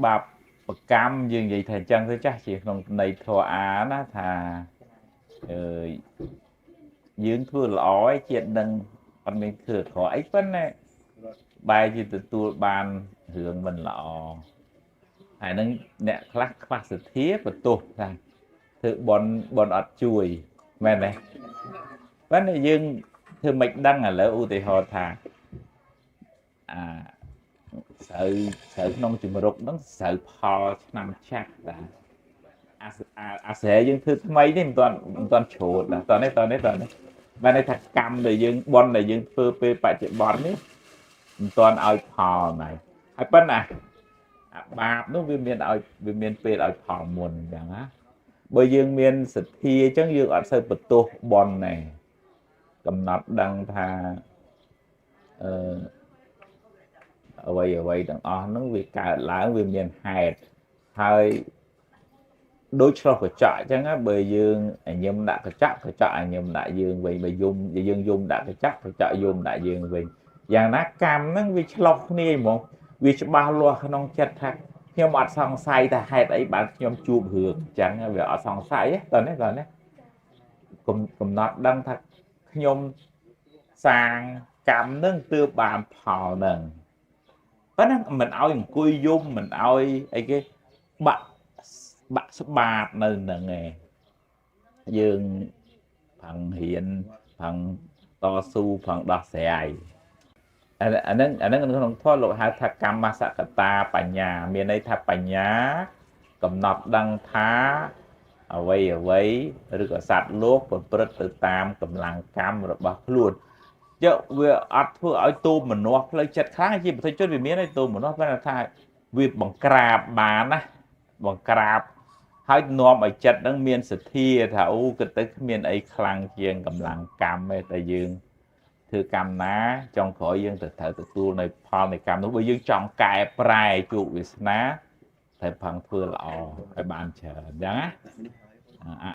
បាបប្រកម្មយើងនិយាយថាអញ្ចឹងទៅចាស់ជាក្នុងន័យធម៌អាណាថាអឺយើងធ្វើល្អឯជាតិនឹងអត់មានធ្វើអាក្រក់អីប៉ុន្តែបែរជាទទួលបានរឿងមិនល្អហើយនឹងអ្នកខ្លះខ្វះសទ្ធាបន្ទោសថាធ្វើបន់បន់អត់ជួយមែនទេប៉ុន្តែយើងធ្វើមិនដឹងឥឡូវឧទាហរណ៍ថាអាស្រូវស្រូវក្នុងជំរុកហ្នឹងស្រូវផលឆ្នាំចាស់តាអាអាស្រែយើងធ្វើថ្មីនេះមិនទាន់មិនទាន់ជ្រូតណាតោះនេះតោះនេះតោះនេះបានន័យថាកម្មដែលយើងបន់ដែលយើងធ្វើពេលបច្ចុប្បន្ននេះមិនទាន់ឲ្យផលណៃហើយប៉ុន្តែអាបាបនោះវាមានឲ្យវាមានពេលឲ្យផលមុនអញ្ចឹងណាបើយើងមានសទ្ធាអញ្ចឹងយើងអត់សូវបន្ទោសបន់ទេកំណត់ដឹងថាអឺអ្វីអ្វីទាំងអស់ហ្នឹងវាកើតឡើងវាមានហេតុហើយដូចឆ្លោះកញ្ចក់អញ្ចឹងបើយើងញញឹមដាក់កញ្ចក់កញ្ចក់ញញឹមដាក់យើងវិញបើយំយើងយំដាក់កញ្ចក់កញ្ចក់យំដាក់យើងវិញយ៉ាងណាកម្មហ្នឹងវាឆ្លោះគ្នាហ្មងវាច្បាស់លាស់ក្នុងចិត្តថាខ្ញុំអត់សង្ស័យថាហេតុអីបានខ្ញុំជួបរឿងអញ្ចឹងវាអត់សង្ស័យតើនេះតើនេះកំណត់ដឹងថាខ្ញុំសាងកម្មនឹងទើបបានផលនឹងប៉ុន្តែមិនឲ្យអង្គុយយំមិនឲ្យអីគេបាក់បាក់ស្បាតនៅនឹងឯងយើងផឹងរៀនផឹងតស៊ូផឹងដោះស្រាយអាហ្នឹងអាហ្នឹងក្នុងធម៌លោកហៅថាកម្មសកតាបញ្ញាមានន័យថាបញ្ញាកំណត់ដឹងថាអ្វីអ្វីឬក៏សត្វលោកប្រព្រឹត្តទៅតាមកម្លាំងកម្មរបស់ខ្លួនយកវាអត់ធ្វើឲ្យទូមនាស់ផ្លូវចិត្តខ្លាំងជាប្រតិជនវាមានឲ្យទូមនាស់ប៉ុន្តែថាវាបង្ក្រាបបានណាបង្ក្រាបហើយនាំឲ្យចិត្តនឹងមានសទ្ធាថាអូគិតទៅគ្មានអីខ្លាំងជាងកម្លាំងកម្មទេតែយើងធ្វើកម្មណាចុងក្រោយយើងទៅត្រូវទទួលនៅផលនៃកម្មនោះបើយើងចង់កែប្រែជោគវាសនាត្រូវផឹងធ្វើល្អឲ្យបានច្រើនអញ្ចឹងណា